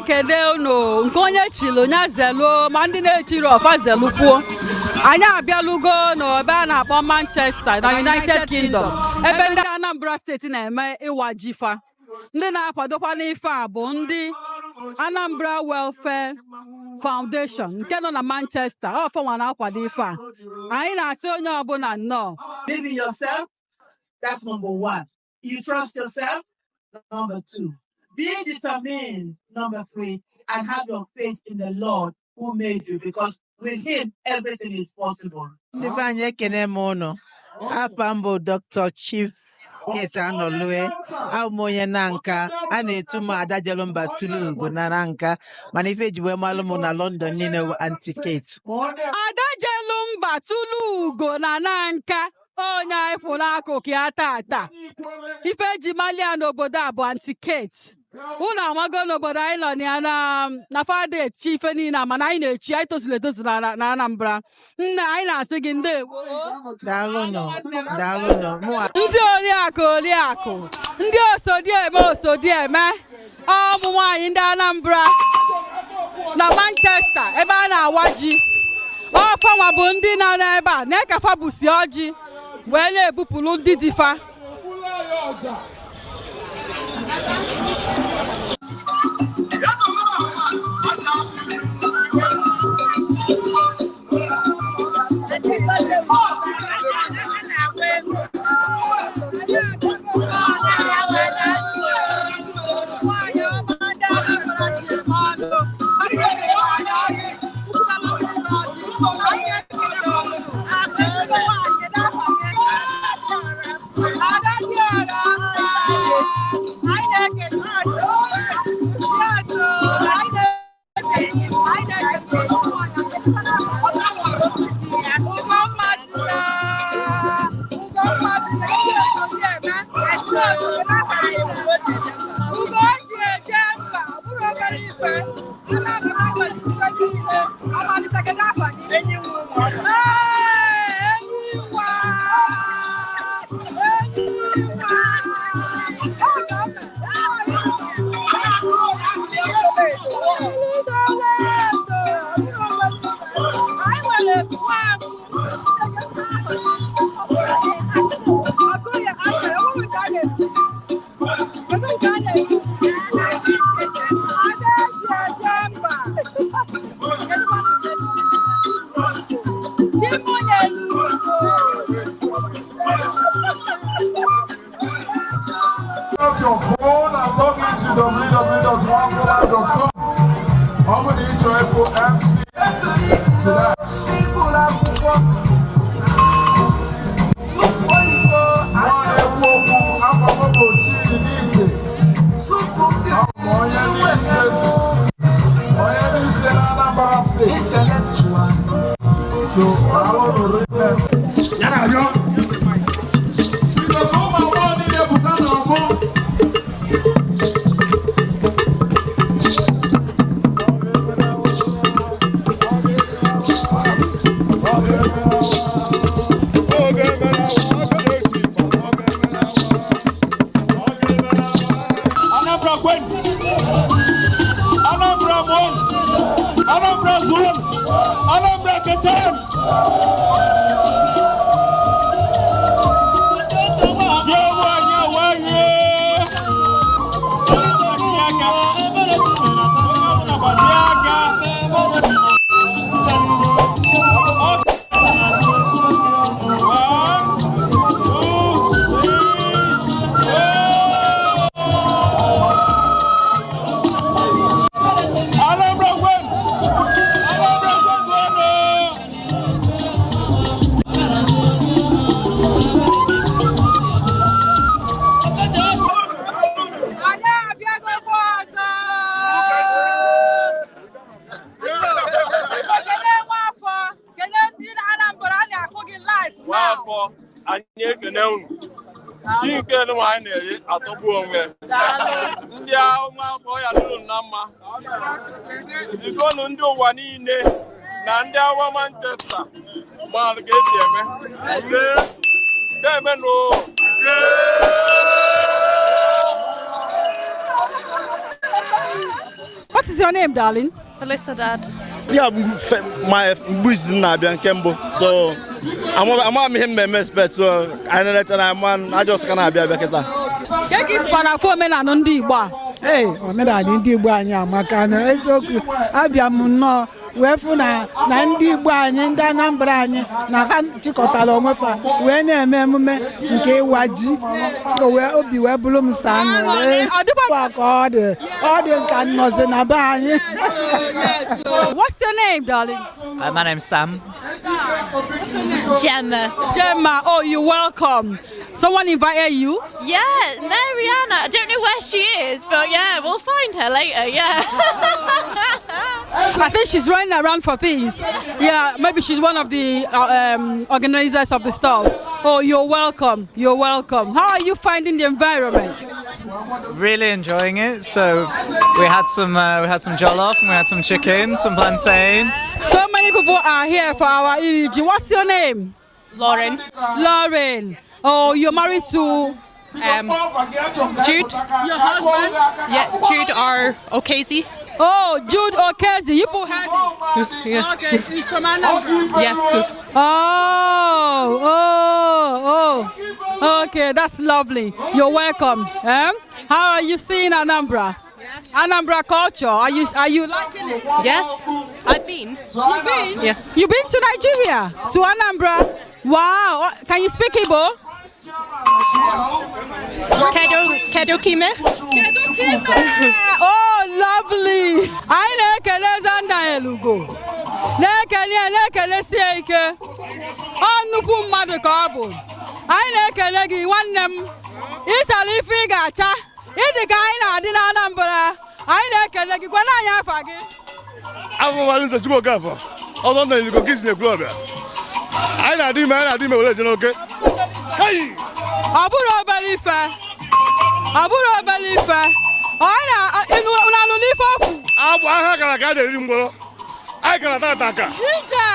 Ekene unu. Nke onye chiri onye zeluo, ma ndị na-echiri ọfa zelukwuo. Anyị abịalugo n'ebe a na-akpọ Manchester na United Kingdom, ebe ndị Anambra Steeti na-eme ịwa ji fa. Ndị na-akwadokwa n'ife a bụ ndị Anambra Welfare Foundation nke nọ na Manchester. Ọ fanwa na-akwado ife a. Anyị na-asị onye ọbụla nnọọ. Believe in yourself. That's number one. You trust yourself. Number two. Be determined. Number three. And have your faith in the Lord who made you, because with him everything is possible. Ndị be anyị, ekene m ụnụ. Afa m bụ Dr. Chief Kate Anọlue. Abụ m onye Nanka. A na-etu m Ada Jelumba Tulu Ugo na Nanka, mana ife eji wee malụ m na London niile bụ Aunty Kate. Ada Jelumba Tulu Ugo na Nanka, onye anyị fụ n'akụkụ ya tata, ife eji mali ya n'obodo a bụ Aunty Kate. Unu amago n'obodo anyị nọ na ya na fada echi ife niile a, mana anyị na-echi, anyị tozuru etozu na Anambra. Nne, anyị na-asị gị ndewo. Daalụnụ, daalụnụ. Mụnwa Ndị oriakụ, oriakụ ndị osodieme, osodieme, ụmụ nwaanyị ndị Anambra na Manchester ebe a na-awa ji, ọfanwa bụ ndị nọ n'ebe a na-ekafa busi ọjị wee na-ebupụrụ ndị di fa. Ugochi eje mba, ọ bụrụ obere ife. Anambra nwere ife niile. Ọmalịcha, kedu afa gị? Ee, enyi nwa. Enyi nwa. Ọ ka m mere. Anyị nwere nwa. Ọgụ ya aka, enweghị nke a na-eti. Kedu nke a na-eti? Ada eji eje mba. Kedu mmadụ nke Chimunyelu Ugo. Out your phone and log into www.onecolor.com. Ọ bụrụ na ị chọrọ ịbụ MC tonight. Nwa na-ekwu okwu, afọ m bụ Chidi Dike. Abụ m onye n'ise na Anambra Steeti. So, daalụ rinne. Ya na-arịọ. Biko, ka ụmụ agbọghọ niile pụta n'ọgbọ. Anambra kwenu! Anambra mwonu! Anambra zuonu! Anambra kechem! Yewu anyị awaghị! Gbajie aka! Onye ọbụla gbajie aka! One, two, three, four! Anambra kwenu! Anambra kwezuonu! Anyị abịagokwa ọzọ. Biko, kelee nwaafọ, kelee ndị Anambra a na-akụ gị live now. Nwaafọ, anyị ekene unu. Ji nke elu anyị na-eri atọgbu onwe. Daalụ. Ndị ụmụafọ ya dụrụ na mma. Zikọnụ ndị ụwa niile na ndị awa Manchester maalụ ka esi eme. Ise na-emenụ. Ise. What is your name, darling? Felicidad. Ya bụ ma mgbe izizi m na-abịa nke mbụ, so ama m ihe m na-eme expect, so anyị na-eleta ama ajọ ka na-abịa abịa kịta. Ka ka isikwa na afọ omenala ndị Igbo a? Ee, omenala ndị Igbo anyị amaka. Na eziokwu, abịa m nnọọ wee fụ na ndị Igbo anyị, ndị Anambra anyị, na ha chịkọtara onwe fa wee na-eme emume nke ịwa ji. O wee obi wee bụrụ m sọ aṅụrị. Ọ dịkwa- ka ọ dị, ọ dị nka nnọzi na be anyị. What's your name, darling? My name's Sam. Gemma. Gemma. Oh, you're welcome. Someone invited you? Yeah, Mariana. I don't know where she is, but yeah, we'll find her later. Yeah. I think she's running around for things. Yeah, maybe she's one of the organizers of the stuff. Oh, you're welcome. You're welcome. How are you finding the environment? Really enjoying it. So we had some jollof and we had some chicken, some plantain. So many people are here for our Iri Ji. What's your name? Lauren. Lauren. Oh, you're married to Jude. Your husband? Yeah, Jude R. O'Casey. Oh, Jude Okezi. You put heard it. Yeah. Okay, he's from Anambra. Yes. Oh. Okay, that's lovely. You're welcome. Eh? How are you seeing Anambra? Anambra culture. Are you liking it? Yes. I've been. You've been? Yeah. You've been to Nigeria, to Anambra. Wow. Can you speak Igbo? Kedu Kedu Kime. Oh, lovely. Anyị na-ekele Zanda Elugo. Na-ekele ya, na-ekelesi ya ike. Ọ nnukwu mmadụ ka ọ bụ. Anyị na-ekele gị, nwanne m. Ị chọrọ ife ị ga-acha. Ịdị ka anyị na-adị na Anambra. Anyị na-ekele gị. Gwana anyị afa gị. Abụ m Nze Chukwu Okafọ, ọzọ nna Elugo nke isi na-ekwu ọbịa. Anyị na-adị ime, anyị na-adị ime were eje n'oke. Hey! Ọ bụrụ obere ife. Ọ bụrụ obere ife. Ọ na ịnụ anụ n'ife okwu. Abụ ahịa gara ka a na-eri ngwọrọ. Anyị gara tata aka. Ije!